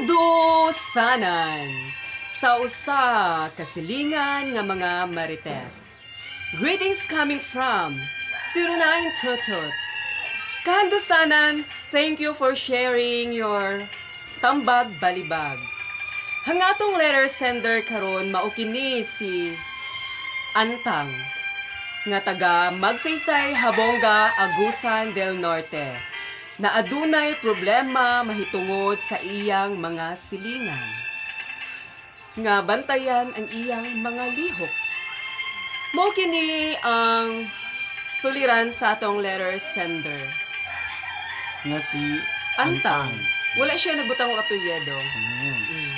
Kahandusanan sa usa ka silingan nga mga marites. Greetings coming from 09 Tutut. Kahandusanan, thank you for sharing your tambag balibag. Ang atong letter sender karon mao kini si Antang nga taga Magsaysay, Jabonga, Agusan del Norte na adunay problema mahitungod sa iyang mga silingan nga bantayan ang iyang mga lihok. Mao kini ang suliran sa atong letter sender. Nga si Antang. Wala siya nagbutang og apelyido.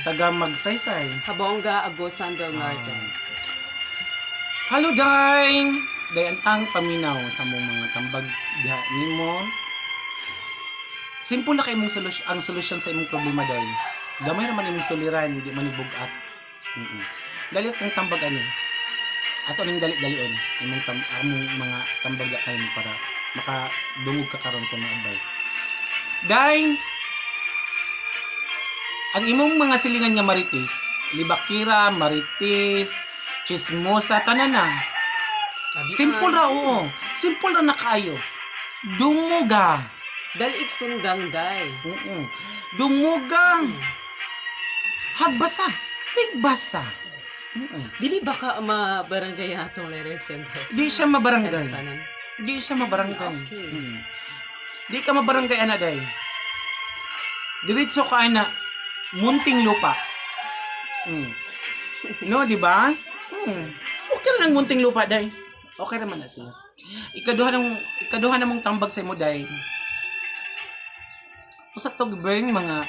Taga Magsaysay. Jabonga, Agusan del Norte. Hello, Day! Day Antang, paminaw sa mong mga tambag diha nimo. Simple na kay imong solusyon, ang solusyon sa imong problema, Day. Gamay ra man imong suliran, di man ibugat. Dalit kang tambag ani. Ato ning dali-dalion imong among mga tambag diha kay mo para makadungog ka karon sa mga advice. Day, ang imong mga silingan nga marites, libakira, marites, chismosa, tanan na. Simple ra, oo. Simple ra na kaayo. Dumuga. Dalig sundang, Day. Oo. Dumuga. Hagbasa. Tigbasa. Oo. Dili ba ka mabarangay atong letter sender? Di siya mabarangay. Kahandusanan. Di siya mabarangay. Okay. Di ka mabarangay, ana, Day. Diretso ka ana munting lupa. No, di ba? Okay na ng munting lupa, Day. Okay naman na siya. Ikaduha na mong tambag sa imo, Day. Usa to bang mga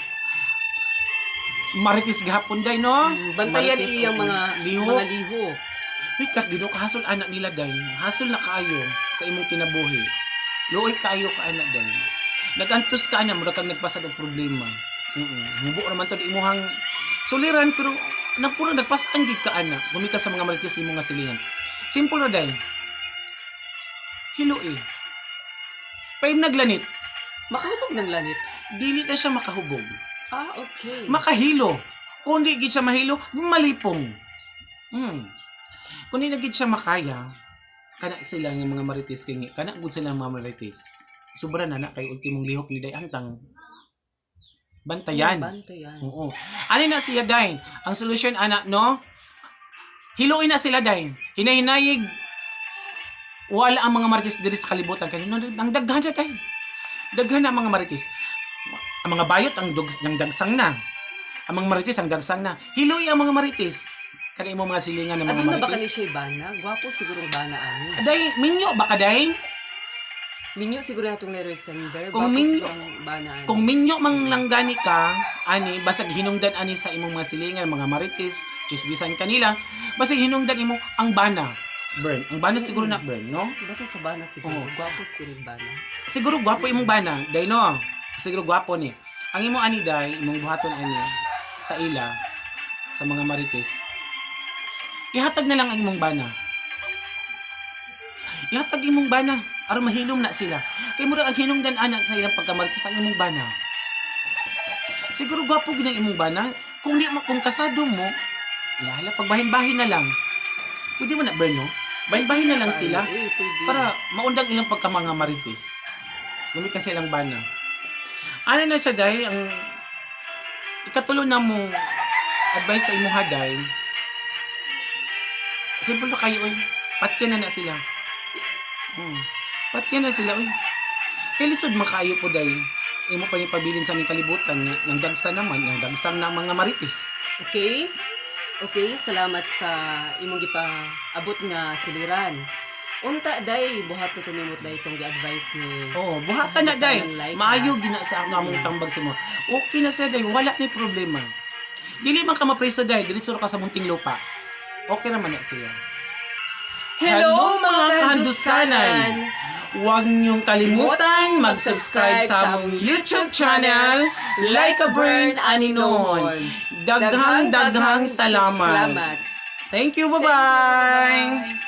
marites gihapon, Day, no? Bantayan Marites, iyang oo. mga lihok. Mga lihok. Uy, kak, gino kahasol anak nila, Day. Hasol na kaayo sa imong kinabuhi. Luoy kaayo ka anak, Day. Nagantos ka ana, mura kang nagpasad og problema. Mubo naman to di imuhang suliran pero nagpuro nagpasaan gid ka ana. Gumika sa mga marites imo nga silingan. Simple ra, Day. Hilo eh. Paim naglanit, Makahubog ng lanit. Dili na siya makahubog. Ah, okay. Makahilo. Kung di gid siya mahilo, malipong. Kung di na gid siya makaya, kana sila nga mga marites kay kana gud sila mga marites. Sobra na na kay ultimong lihok ni Day Antang. Bantayan. Bantayan. Oo. Ano na siya, Day? Ang solusyon ana, no? Hiluin na sila, Day. Hinahinayig wala ang mga marites diri sa kalibutan kay no, ang daghan na, Day. Daghan na ang mga marites. Ang mga bayot ang dugs ng dagsang na. Ang mga marites ang dagsang na. Hiluin ang mga marites. Kani imo mga silingan ng mga Aduna ba kani marites. siya bana? Gwapo siguro ang bana ani. Day, minyo ba ka, Day? Minyo siguro atong letter sender. Kung Gwapo minyo- siguro ang bana ani. Kung minyo mang langgani ka, ani, basag hinungdan ani sa imong mga silingan, mga marites, chismisan kanila, basag hinungdan imo ang bana. Burn. Ang bana siguro na burn, no? Basta sa bana siguro. Oo. Gwapo siguro ang bana. Siguro gwapo imong bana, day no. Siguro gwapo ni. Ang imo ani, Day, imong buhaton ani sa ila sa mga marites. Ihatag na lang ang imong bana. Ihatag imong bana aron mahilom na sila. Kay murag ang hinungdan ana sa ilang pagkamarites ang imong bana. Siguro gwapo gid ang imong bana. Kung di mo kung kasado mo, lala pagbahin-bahin na lang. Pwede mo na burn, no? Bahin-bahin na lang sila Ay, pwede. para maundang ilang pagkamanga marites. Gumikan sa ilang bana. Ano na siya, Day, ang ikatulo na mo advice sa imuha, Day. Simple na kayo, oy. Patyan na na sila. Patyan na sila, oy. Kay lisod man kaayo po, Day. Imo pa ni pabilin sa aming kalibutan ng dagsa naman, ng dagsang na mga marites. Okay? Okay, salamat sa imong gipa-abot nga suliran. Unta, Day, buhat ko tumimot, Day, itong gi-advise ni Oo, buhatan na, Day. Like, Maayo gina sa among tambag sa mo. Okay na siya, Day, wala ni problema. Dili man ka mapreso, Day, diretso ra ka sa munting lupa. Okay naman na siya. Hello, mga kahandusanan! Huwag niyong kalimutan mag-subscribe sa among YouTube channel, Like a Burn Aninon. Daghang daghang salamat. Salamat. Thank you, bye-bye! Bye.